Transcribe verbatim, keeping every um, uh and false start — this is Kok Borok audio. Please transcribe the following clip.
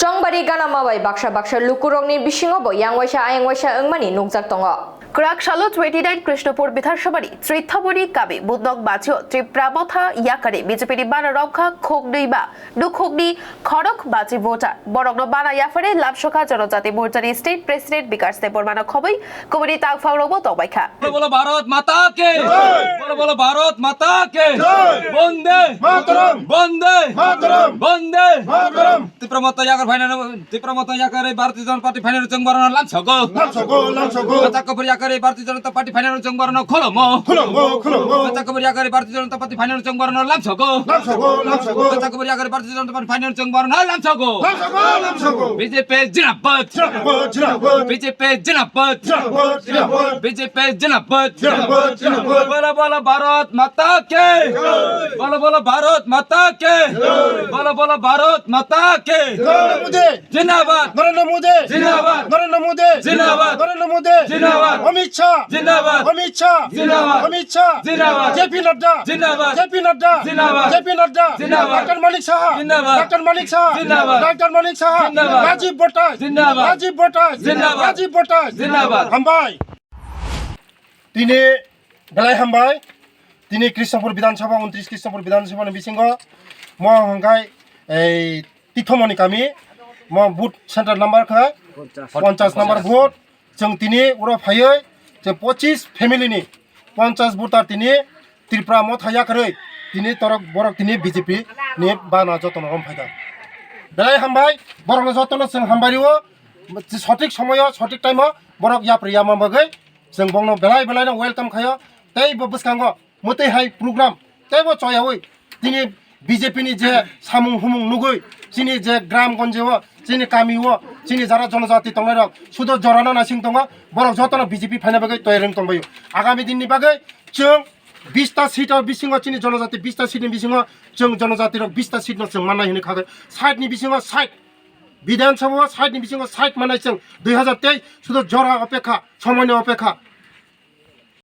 Tongbari ganama bai baksa baksa lukurokni bisingo bo yang waisa ayang waisa wngmani nukjak tongo. Kwrak salo twenty nine Krishnapur Bidhan Sabhani Trithamoni kami Budnok Bachio Tripura Motha Yakari B J P ni bana romkha khoknwi ba nukhungni khorok bachi voter. Borokno bana yaphare lamsokha Jonojati Morchani State President Bikash Debbarmano khobwi kubuni tangphang rokbo tongbaikha. Bolo bolo Bharat Mata ki! Jai! Bolo bolo Bharat Mata ki! Jai! Bande Mataram! Bande Mataram! Bande Mataram! Tipra Motha Yakari phainano, Tipra Motha Yakari Bharatiya Janata Party phainano chwng borokno lamsogo. Lamsogo, lamsogo. Bachakubur Yakari Bharatiya Janata Party phainano chwng borokno khulumgo. Khulumgo, khulumgo. Bachakubur Yakari Bharatiya Janata Party phainano chwng borokno lamsogo. Lamsogo, lamsogo. Bachakubur Yakari Bharatiya Janata Party phainano chwng borokno lamsogo. Lamsogo, lamsogo. B J P Jindabad! Jindabad, jindabad! B J P Jindabad! Jindabad, jindabad! B J P Jindabad! Jindabad, jindabad! Bolo bolo Bharat Mata ki! Jai! Bolo bolo Bharat Mata ki! Jai! Bolo bolo Bharat Mata ki! Narendra Modi! Jindabad! Narendra Modi! Jindabad! Narendra Modi! Jindabad! Narendra Modi! Jindabad! Amit Shah! Jindabad! Amit Shah! Jindabad! Amit Shah! Jindabad! J P Nadda! Jindabad! J P Nadda! Jindabad! J P Nadda! Jindabad! Doctor Manik Saha! Jindabad! Doctor Manik Saha! Jindabad! Doctor Manik Saha! Jindabad! Rajiv Bhattacharyya! Jindabad! Rajiv Bhattacharyya! Jindabad! Rajiv Bhattacharyya! Jindabad! Hambai! Tini belai hambai. Tini Krishnapur Bidhan Sabha, untris Krishnapur Bidhan Sabha ni bisingo mo hwnkhai ei Tithomoni kami, mo booth center number khe ponchas number booth. Chwng tini uro phaiwi je pochis family ni ponchas voter tini Tripura Motha Yakarwi tini torok borok tini B J P ni bana jotono rom phaida. Belai hambai, borokno jotono chwng hambai rio, sothik somoyo, sothik time o borok yapri yama bagwi chwng bongno belai belai no welcome khaio. Tei bo bwskango mwtwi hai program teibo choyawi tini B J P ni je samung humung nugwi chini je gram gonje o, chini kami o, chini jara jonojati tongnai rok sudo jorano naising tongo, borok jotono B J P phaina bagwi toyar wng tongbaio. Agami din ni bagwi chwng bista seat o bisingo chini jonojati bista seat ni bisingo chwng jonojati rok bista seat no chwng mannai hinwi khagwi side ni bisingo side Bidhan Sabha o side ni bisingo side mannai chwng dui hazar teis sudo jora opekha, somoi ni opekha.